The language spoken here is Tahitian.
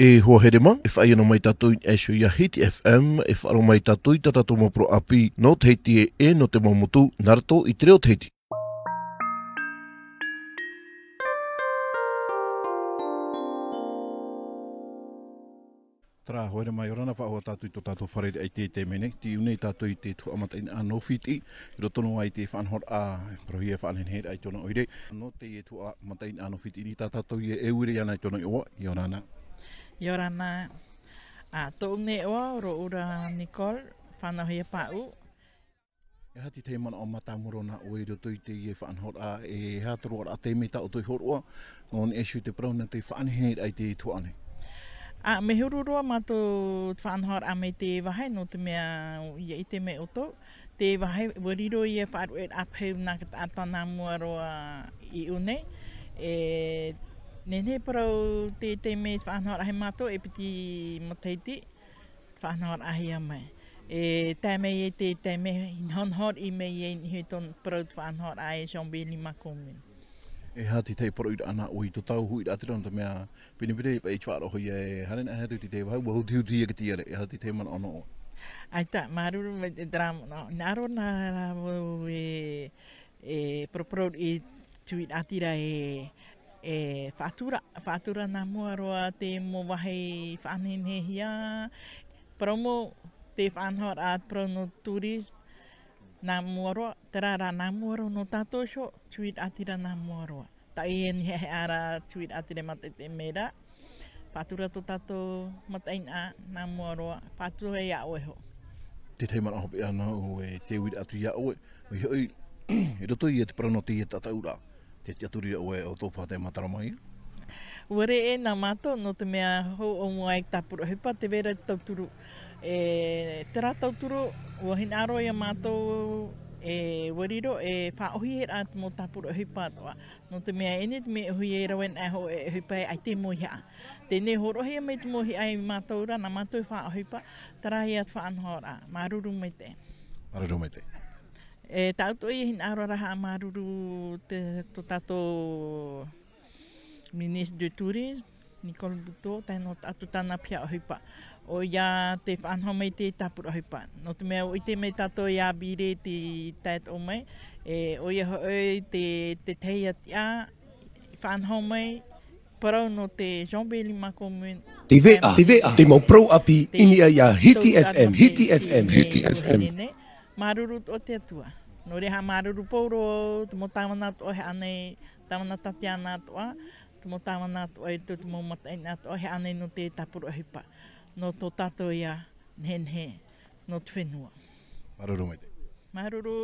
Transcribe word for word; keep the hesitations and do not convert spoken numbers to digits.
E hoa here mā, e faʻaea noa mai tātou i niʻa iho ia Hiti F M, e faʻaroʻo mai tātou i tā tātou mau parau ʻāpī, nō Tahiti e, e nō te mau motu, nā roto i te reo Tahiti. Terā, haere mai, ʻia ora na faʻahou tātou i tō tātou fārereiraʻa i teie taime nei, tei ʻō nei tātou i te tuhaʻa mataʻeinaʻa nō Fiti, i roto noa i te faʻanahoraʻa, parauhia faʻanehenehe i tōna ʻoire, nō teie tuhaʻa mataʻeinaʻa nō Fiti, i tā tātou ia e ʻua ʻia ora na i tōna iʻoa, ʻia ora na. ʻIa ora na, ā, tōʻu nei iʻoa, ʻo Roʻura Nicole, fānauhia Pāʻū. E aha te tahi manaʻo mātāmua roa nā ʻoe i roto i teie faʻanahoraʻa, e aha te roaraʻa taime tā ʻoutou i hōroʻa, nō niʻa iho i te parau nō te faʻanehenehe i te tuhaʻa nei? Ā, mea huru roa mātou te faʻanahoraʻa mai te vāhi, nō te mea, ʻia ʻite mai ʻoutou, te vāhi, ʻua riro ia faʻaruʻeraʻa pahi nā ka taʻata nā mua roa i ʻō nei, e, nehenehe parau te taime te faʻanahoraʻa e mātou, e piti matahiti, faʻanahoraʻahia mai. E tae mai i te taime, i nahonahoraʻa mai ai i niʻa i tōna parau te faʻanahoraʻa e Jean-Béry Macomune. E aha te tahi parauʻiraʻa nā ʻoe i tō tātou huiraʻatira, nō te mea, pinepine, e faʻaroʻo ia e haere na, e aha te tahi vāhi, ʻua hutihuti ia te tiare, e aha te tahi manaʻo nō ʻoe? ʻAita, māuruuru mai te, terā manaʻo, nā roto nā rātou e, e paraparau i te huiraʻatira e, e faʻatura, faʻatura nā mua roa te mau vāhi faʻanehenehehia, parau mau te faʻanahoraʻa, parau nō tourisme, nā mua roa, terā rā nā mua roa nō tātou iho, te huiraʻatira nā mua roa. Taʻi e niheheʻa rā te huiraʻatira e mataʻeinaʻa mai ra, faʻatura tō tātou mataʻeinaʻa nā mua roa, faʻatura iā ʻoe iho. Te tahi manaʻo hopeʻa nā ʻoe, e te uira atu iā ʻoe, ʻoia hoʻi, i roto ia te parau nō teie tataʻuraʻa, te tiʻaturi ʻoe o tō pātai matara mai. ʻUa rē e nā mātou, nō te mea hou ʻō mua ai tāpura ʻohipa, tē vai ra te tauturu. E, terā tauturu, ʻua hinaʻaro ia mātou, e, ʻua riro, e faʻaʻohiparaʻa te mau tāpura ʻohipa atoʻa. Nō te mea e nehenehe te mea ʻohie e rave na e hō-, e ʻohipa e ʻaita e mōhiʻa. Teie nei hōroʻahia mai te mōhiʻa ia mātou ra, nā mātou e faʻaʻohipa, terā ia te faʻanahoraʻa. Māuruuru maitaʻi. Māuruuru maitaʻi. E, tāʻu atoʻa e hinaʻaro ra haʻamāuruuru te, tō tātou ministre du tourisme, Nicole Bouteau, tae noa atu tāna piha ʻohipa. ʻOia te faʻanaho mai te tāpura ʻohipa. Nō te mea ʻua ʻite mai tātou iā Bire te taeaʻe mai, e, ʻoia hoʻi te, te tahi atu ia, faʻanaho mai, parau nō te Jean-Béry Macomune. Te veʻa, te veʻa, te mau parau ʻāpī, i niʻa iā Hiti F M, Hiti F M, Hiti F M. Māuruuru atoʻa te Atua. Nō reira haʻamāuruuru pauroa, te mau tāvana atoʻa e haʻa nei, tāvana Tatiana atoʻa, te mau tāvana atoʻa i roto i te mau mataʻeinaʻa atoʻa e haʻa nei nō te tāpura ʻohipa. Nō tō tātou ia nehenehe, nō te fenua. Māuruuru maitaʻi. Māuruuru.